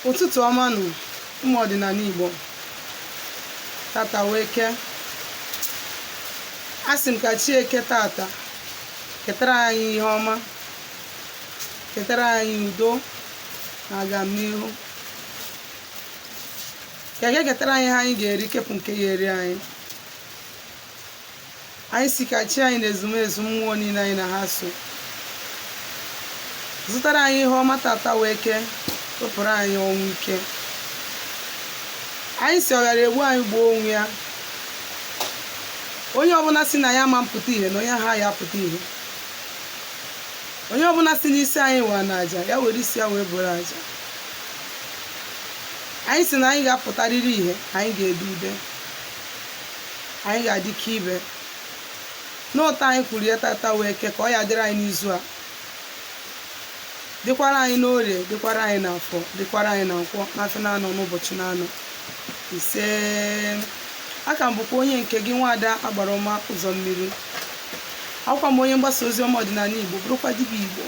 Ụtụtụ ọma nụ, ụmụ ọdịnala Igbo. Tata wụ Eke. A sị m ka chi Eke tata ketara anyị ihe ọma, ketara anyị udo na agamnihu. Ka Eke ketara anyị ihe anyị ga-eri, kepụ nke ya eri anyị. Anyị sị ka chi anyị na ezumezu mmụọ niile anyị na ha so zụtara anyị ihe ọma tata wụ Eke, wepụrụ anyị ọnwụ ike. Anyị sị ọ ghara egbu anyị gbuo onwe ya. Onye ọbụla sị na ya ama mpụta ihe, na onye ahụ ya apụta ihe. Onye ọbụla si n'isi anyị wa na aja, ya were isi ya wee bụrụ aja. Anyị sị na anyị ga-apụtarịrị ihe, anyị ga-ede ude, anyị ga-adị ka ibe n'ụta. Anyị kwuru ya tata wụ Eke, ka ọ ya dịrị anyị n'izu a, dịkwara anyị n'orie, dịkwara anyị n'afọ, dịkwara anyị na nkwọ, n'afọ na-anọ, n'ụbọchị na-anọ. Ise. Aka m bụkwa onye nke gị, nwaada agbara ọma ụzọ mmiri akwụkwọ m, onye mgbasa ozi ọma ọdịnala Igbo, bụrụkwa dibịa Igbo.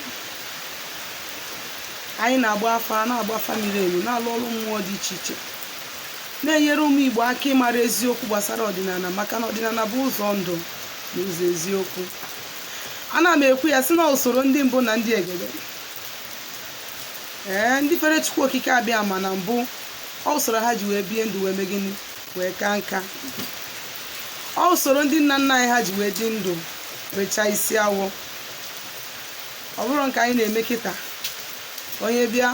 Anyị na-agba afa, na-agba afa miri emi, na-alụ ọrụ mmụọ dị iche iche, na-enyere ụmụ Igbo aka ịmara eziokwu gbasara ọdịnala, maka na ọdịnala bụ ụzọ ndụ na ụzọ eziokwu. Ana m ekwu ya sị na usoro ndị mbụ na ndị egede, ee, ndị fere Chukwu Okike abịa ma na mbụ, ọ usoro ha ji wee bie ndụ, wee mee gịnị, wee kaa nka. Ọ usoro ndị nna nna anyị ha ji wee dị ndụ, wee chaa isi awọ. Ọ bụrụ nke anyị na-eme kịta, onye bịa,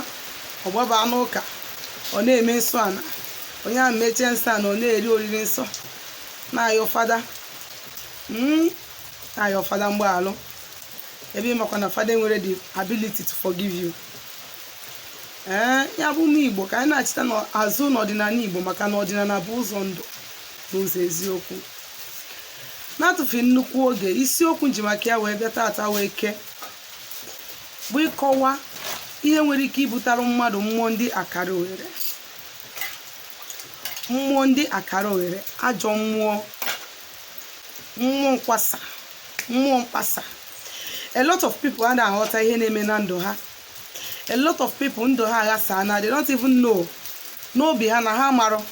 ọ gbaba n'ụka, ọ na-eme nsọ ana. Onye ahụ mechie nsọ ana, ọ na-eri oriri nsọ, na-ayọ fada, na-ayọ fada mgbaghalụ, ebe ị makwa na fada nwere the ability to forgive you. Ee, ya bụ, ụmụ Igbo, ka anyị na-achịta n'azụ n'ọdịnala Igbo, maka na ọdịnala bụ ụzọ ndụ na ụzọ eziokwu. Na-atụfu nnukwu oge, isiokwu nji maka ya wee bịa tata wụ Eke bụ ịkọwa ihe nwere ike ibutere mmadụ mmụọ ndị akara oghere, mmụọ ndị akara oghere, ajọ mmụọ, mmụọ nkwasa, mmụọ mkpasa. A lot of people anaghị aghọta ihe na-eme na ndụ ha. A lot of people, ndụ ha aghasa na they don't even know n'obi ha na ha marọ.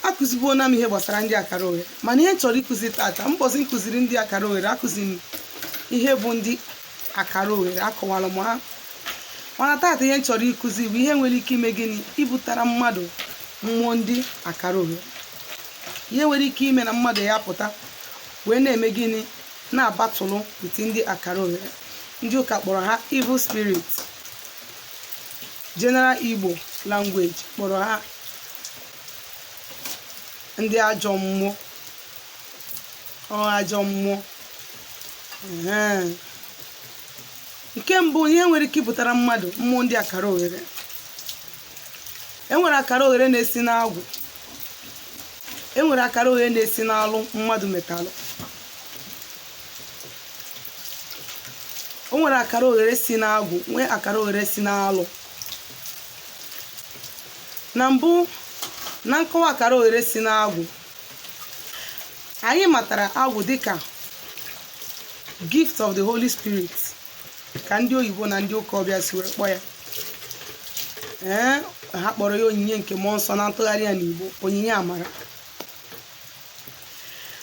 Akụzibuona m ihe gbasara ndị akara oghere, mana ihe m chọrọ ịkụzi tata, mbọsị nkụziri ndị akara oghere, akụzi m ihe bụ ndị akara oghere, akọwara m ha. Mana tata, ihe m chọrọ ịkụzi bụ ihe nwere ike ime gịnị, ibutara mmadụ mmụọ ndị akara oghere, ihe nwere ike ime na mmadụ ya pụta wee na-eme gịnị, na-abatụlụ with ndị akara oghere. Ndị ụka kpọrọ ha evil spirit, general Igbo language kpọrọ ha ndị ajọ mmụọ. Ọ ajọ mmụọ. Ehe. Nke mbụ, ihe nwere ike ịpụtara mmadụ mmụọ ndị akara oghere: enwere akara oghere na-esi n'agwụ, enwere akara oghere na-esi n'alụ mmadụ metalụ, o nwere akara oghere si n'agwụ, nwee akara oghere si n'alụ. Na mbụ, na nkọwa akara oghere si n'agwụ, anyị matara agwụ dịka gift of the Holy Spirit, ka ndị oyibo na ndị ụka ọbịa si wee kpọọ ya. Ee, ha kpọrọ ya onyinye nke mmụọ nsọ. Na ntụgharị ya n'Igbo, onyinye amara.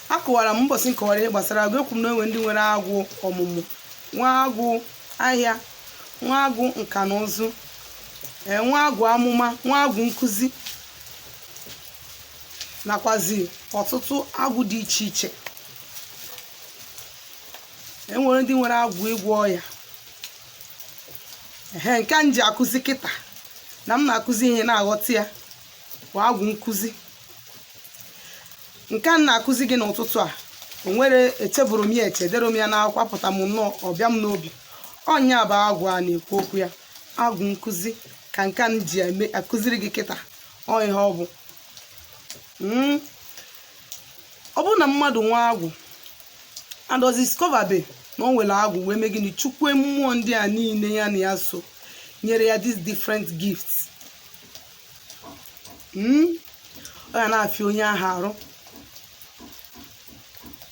Akọwara m mbọsị nkọwara ihe gbasara agwụ, ekwu m na enwe ndị nwere agwụ ọmụmụ, nwa agwụ ahịa, nwa agwụ nka na ụzụ, ee, nwa agwụ amụma, nwa agwụ nkụzi, nakwazi ọtụtụ agwụ dị iche iche. Enwere ndị nwere agwụ ịgwọ ọya. Ehe, nke a m ji akụzi kịta na m na-akụzi ihe na-aghọta ya bụ agwụ nkụzi. Nke a m na-akụzi gị n'ụtụtụ a, o nwere echeburu m ya eche, dere m ya n'akwụkwọ, apụta m nnọọ, ọbịa m n'obi. Ọnya bụ agwụ a na-ekwu okwu ya, agwụ nkụzi, ka nke a m ji eme akụziri gị kịta. Ọ ihe ọ bụ, ọ bụrụ na mmadụ nwee agwụ and ọ discover na o nwere agwụ, wee mee gịnị, chukwe mmụọ ndị a niile ya na ya so nyere ya these different gifts, ọ ga na-afịa onye ahụ arụ,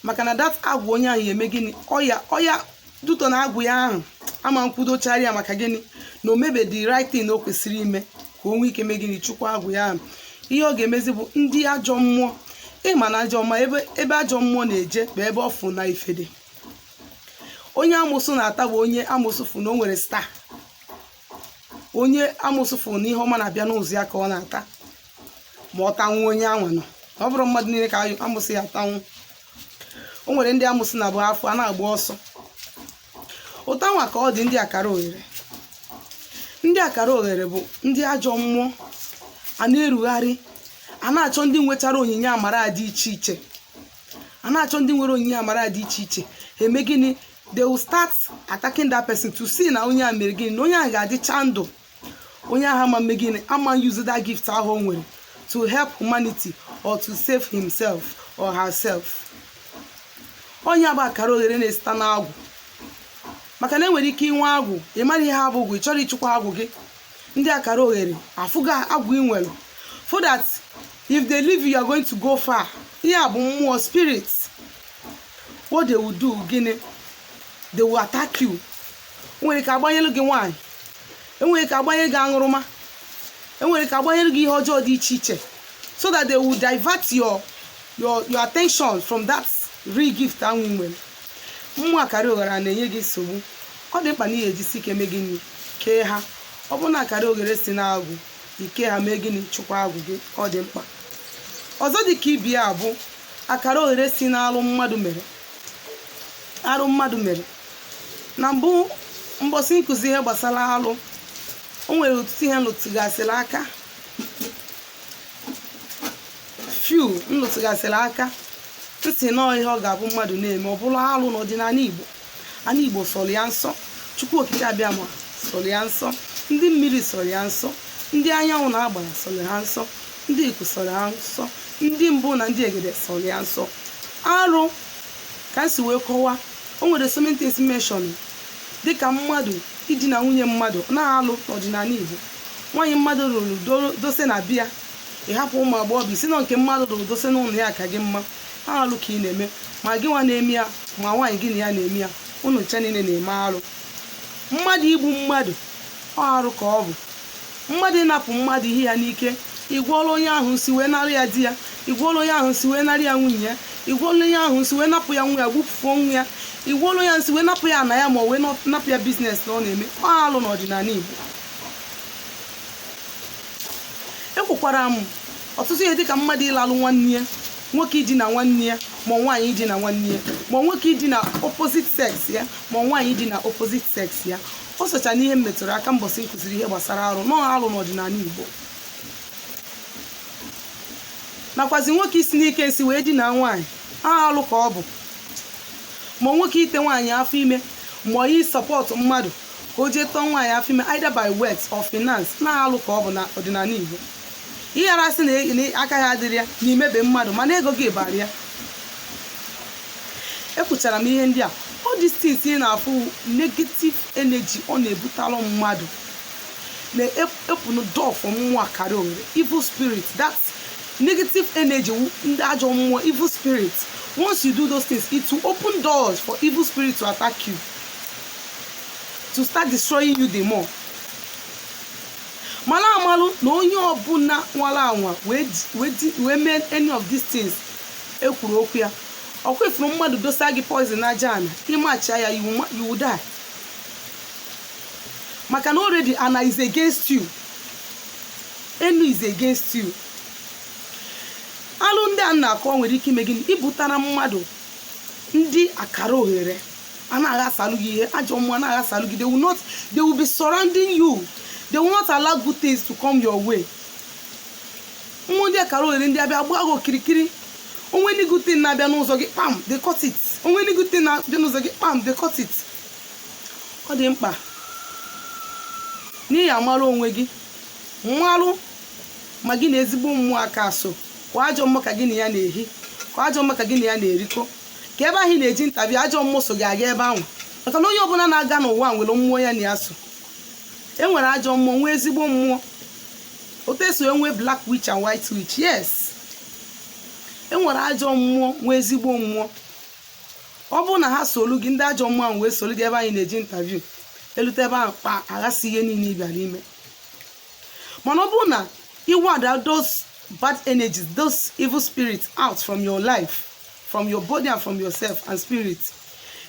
maka na that agwụ onye ahụ ya eme gịnị, ọya ọya duto na agwụ ya ahụ ama nkwudochara ya. Maka gịnị? Na o mebe the right thing o kwesịrị ime ka o nwee ike mee gịnị? Chukwu agwụ ya ahụ. Ihe ọ ga-emezi bụ ndị ajọ mmụọ. Ịma na ajọ mmụọ, ebe ajọ mmụọ na-eje bụ ebe ọ fụ na ifede. Onye amụsụ na-ata bụ onye amụsụ fụ na o nwere star. Onye amụsụ fụ na ihe ọma na-abịa n'ụzọ ya ka ọ na-ata, ma ọ tanwuo onye anwa nọ. Ọ bụrụ mmadụ niile ka amụsị ya atanwu. O nwere ndị amụsị na-abụ afọ a na-agba ọsọ ụta nwa ka ọ dị. Ndị akara oghere, ndị akara oghere bụ ndị ajọ mmụọ a na-erugharị, a na-achọ ndị nwetara onyinye amara dị iche iche, a na-achọ ndị nwere onyinye amara dị iche iche. Eme gịnị? They will start attacking that person to see na onye a mere gịnị, na onye ahụ ga-adịcha ndụ, onye ahụ ama mme gịnị, ama use that gift ahụ o nwere to help humanity or to save himself or herself. Onye bụ akara oghere na-esite n'agwụ, maka na enwere ike inwe agwụ, ị mara ihe ha bụ agwụ, ị chọrọ ịchụkwa agwụ gị. Ndị akara oghere afụga agwụ ị nwere for that if they leave you, you are going to go far. Ihe a bụ mmụọ, spirit. What they will do, gịnị? They will attack you. Enwere ike agbanyelu gị nwaanyị, enwere ike agbanye gị aṅụrụma, enwere ike agbanyelu gị ihe ọjọọ dị iche iche, so that they will divert your attention from that real gift ahụ ị nwere. Mmụọ akara oghere a na-enye gị nsogbu, ọ dị mkpa na ihe ejisi ike mee gịnị? Kee ha. Ọ bụrụ na akara oghere si na-agwụ ike ha, mee gịnị? Chụkwa agwụ gị. Ọ dị mkpa. Ọzọ dị ka ibi ya bụ akara oghere si n'alụ mmadụ mere, arụ mmadụ mere. Na mbụ, mbọsị nkụzi ihe gbasara alụ, o nwere ọtụtụ ihe nlụtụgasịrị aka, few nlụtụgasịrị aka ntị nọọ ihe ọ ga-abụ mmadụ na-eme, ọ bụrụ alụ n'ọdịnala Igbo. Ala Igbo sọrọ ya nsọ. Chukwu Okike abịa ma sọrọ ya nsọ, ndị mmiri sọrọ ya nsọ, ndị anyanwụ na-agbara sọrọ ha nsọ, ndị iku sọrọ ha nsọ, ndị mbụ na ndị egede sọrọ ya nsọ. Arụ ka m si wee kọwaa, o nwere so many things mention, dịka mmadụ idina nwunye mmadụ na-alụ n'ọdịnala Igbo. Nwaanyị mmadụ rụrụ dose na biya, ịhapụ ụmụ agbọghọbịa isi nọ nke mmadụ rụrụ dose n'ụlọ ya ka gị mma. Alụ ka ị na-eme, ma gị nwa na-eme ya, ma nwaanyị gị na ya na-eme ya, unu ncha niile na-eme arụ. Mmadụ igbu mmadụ, ọ arụ ka ọ bụ. Mmadụ ịnapụ mmadụ ihe ya n'ike, ịgwọọla onye ahụ nsi wee nara ya di ya, ịgwọọla onye ahụ nsi wee nara ya nwunye ya, ịgwọọla onye ahụ nsi wee napụ ya nwa ya, gbupụfuo nwa ya, ịgwọọla onye nsi wee napụ ya ana ya, ma ọ wee napụ ya business na ọ na-eme. Ọ alụ n'ọdịnala Igbo. Ekwukwara m ọtụtụ ihe, dịka mmadụ ịlalụ nwanne ya nwoke, idina nwanne ya, ma nwaanyị idina nwanne ya, ma nwoke idina opposite sex ya, ma nwaanyị idina opposite sex ya. O socha n'ihe m metụrụ aka mbọsị m kụziri ihe gbasara arụ nọọ alụ n'ọdịnala Igbo. Nakwazi nwoke isi n'ike nsi wee dina nwaanyị, alụ ka ọ bụ. Ma nwoke ite nwaanyị afọ ime, ma yi support mmadụ ka o jee tọọ nwaanyị afọ ime, either by words or finance, na-alụ ka ọ bụ na ọdịnala Igbo. Ịghara sị na aka ya adịrị ya na imebe mmadụ, mana ego gị bara ya. Ekwuchara m ihe ndị a. All these things ị na-afụ, negative energy ọ na-ebutalụ mmadụ, na-open door for mmụọ akara oghere, evil spirit. That negative energy, ndị ajọ mmụọ, evil spirit. Once you do those things, it will open doors for evil spirit to attack you, to start destroying you the more. Mara amalụ na onye ọbụla nwara anwa wee mee any of these things ekwuru okwu ya, ọkwa ifuru mmadụ dosa gị poison aja ana, ịmachia ya, you will die, maka na already ana is against you, enu is against you. Alụ ndị a na-akọ nwere ike ime gịnị? Ibutara mmadụ ndị akara oghere a na-aghasalụ gị ihe, ajọ mmụọ na-aghasalụ gị. They will not, they will be surrounding you. They will not allow good things to come your way. Mmụọ ndị akara oghere ndị abịa gbaa gị okirikiri. Onwe any good thing na-abịa n'ụzọ gị, kpam, they cut it. Onwe any good thing na-abịa n'ụzọ gị, kpam, they cut it. Ọ dị mkpa n'ihi amara onwe gị, mmalụ ma gị na ezigbo mmụọ aka so kwa ajọ mmụọ ka gị na ya na-ehi, kwa ajọ mmụọ ka gị na ya na-erikọ, ka ebe ahụ ị na-eji ntabi ajọ mmụọ so gị aga ebe ahụ, maka na onye ọbụla na-aga n'ụwa nwere mmụọ ya na ya so. E nwere ajọ mmụọ, nwee ezigbo mmụọ. Otu esi enwe black witch and white witch, yes, e nwere ajọ mmụọ, nwee ezigbo mmụọ. Ọ bụrụ na ha solu gị, ndị ajọ mmụọ ahụ wee solu gị ebe anyị na-eji interview, Elute ebe ahụ, kpa aghasị ihe niile ị bịara ime. Mana ọ bụrụ na iwada those bad energies, those evil spirits out from your life, from your body and from yourself and spirit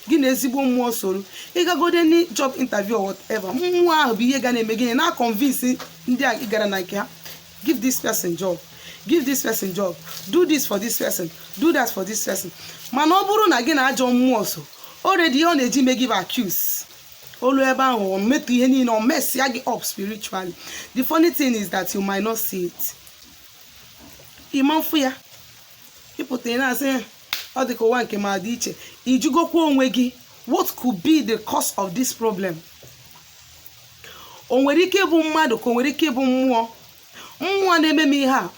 gị, na ezigbo mmụọ soro ịgagode ni job interview or whatever, mmụọ ahụ bụ ihe ga na-eme gịnị? Na convince ndị a ị gara na nke ha, "Give this person job, give this person job, do this for this person, do that for this person." Mana ọ bụrụ na gị na ajọ mmụọ so already, ihe ọ na-eji eme gị bụ accuse olu ebe ahụ, ọ metụ ihe niile, ọ mesịa gị up spiritually. The funny thing is that you might not see it. Ịma mfụ ya, ịpụta, ị na-asị, "Ọ dị ka ụwa nke ma dị iche." Ijugokwa onwe gị, what could be the cause of this problem? O nwere ike ịbụ mmadụ, ka o nwere ike ịbụ mmụọ? Mmụọ na-eme m ihe a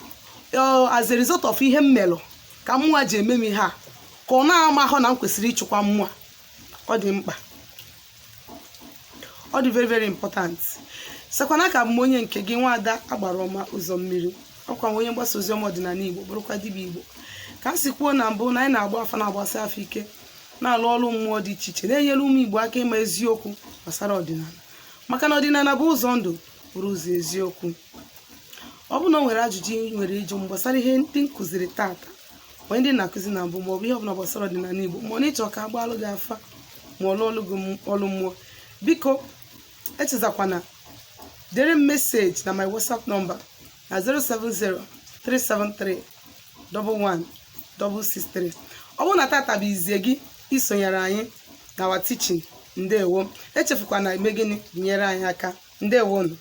as a result of ihe m melụ ka mmụọ ji eme m ihe a, ka ọ na-amahụ na m kwesịrị ịchụkwa mmụọ. Ọ dị mkpa, ọ dị very, very important. Sekwana ka m onye nke gị, nwaada agbara ọma ụzọ mmiri, ọkwa onye mgbasa ozi ọma ọdịnala Igbo, bụrụkwa dibịa Igbo. Ka m si kwuo na mbụ, na anyị na-agba afa, na-agbasi afọ ike, na-alụ ọrụ mmụọ dị iche iche, na-enyere ụmụ Igbo aka ịma eziokwu gbasara ọdịnala, maka na ọdịnala bụ ụzọ ndụ, bụrụ ụzọ eziokwu. Ọ bụrụ na o nwere ajụjụ ị nwere ịjụ m gbasara ihe ndị m kụziri tata, onye ndị na-akụzi na mbụ, maọbụ ihe ọbụla gbasara ọdịnala Igbo, ma ọ na ịchọ ka a gbaalụ gị afa, ma ọ lụọlụ gị ọlụ mmụọ, biko echezakwana dere m message na my WhatsApp number na 070 373 11 663. Ọ bụrụ na tata bụ izie gị isonyere anyị na our teaching, ndewo. Echefukwana ime gịnị? Nyere anyị aka. Ndewonu.